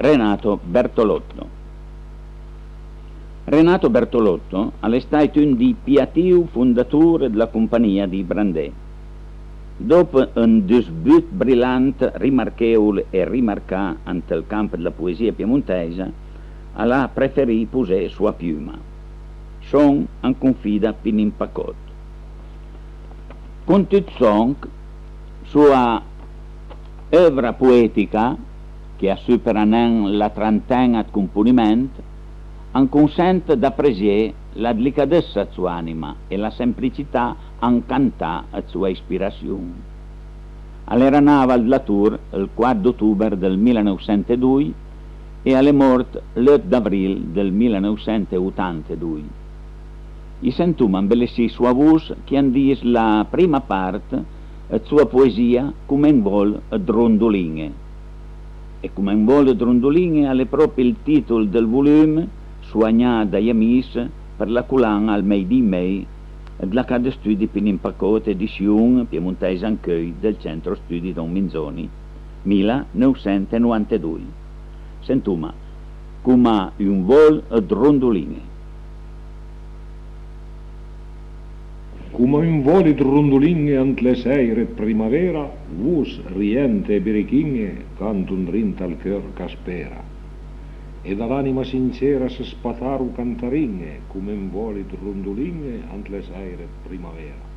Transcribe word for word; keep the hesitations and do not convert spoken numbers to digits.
Renato Bertolotto. Renato Bertolotto al è stàit un dij pì atìu fondatur dla companìa dij Brandé. Dòp un dësbut brilant, rimarchéol e rimarcà ant ël camp dla poesìa piemontèisa, al à preferì posé soa piuma. Son an confida pì nen pacòt. Con tut sonch, soa œvra poetica, che a supera nen la tranten-a ëd componiment, an consent d'apresié la dlicadëssa ëd soa anima e la semplicità ancantà ëd soa ispirassion. Al era nà a Val dla Tor ël quat d'otober dël mila neuvsent e doi e al è mòrt l'eut d'avril dël mila neuvsent e otanta e doi. I sentoma ambelessì soa vos che an dis la prima part ëd soa poesìa Come un vòl ëd rondolin-e. E Come un vòl ëd rondolin-e al è pròpi ël tìtol dël volum, soagnà dai amis për la colan-a Al mej dij mej dla Ca dë Studi pì nen pacòt, edission Piemontèisa Ancheuj dël Centro Studi Don Minzoni, mila neuvsent e novanta e doi. Sentoma, Coma un vòl ëd rondolin-e. Coma un vòl ëd rondolin-e ant le sèire ëd primavera, vos, riente e birichin-e, canto andrinta al cheur ch'a spera. E da l'anima sincera së spataro cantarin-e, coma un vòl ëd rondolin-e ant le sèire ëd primavera.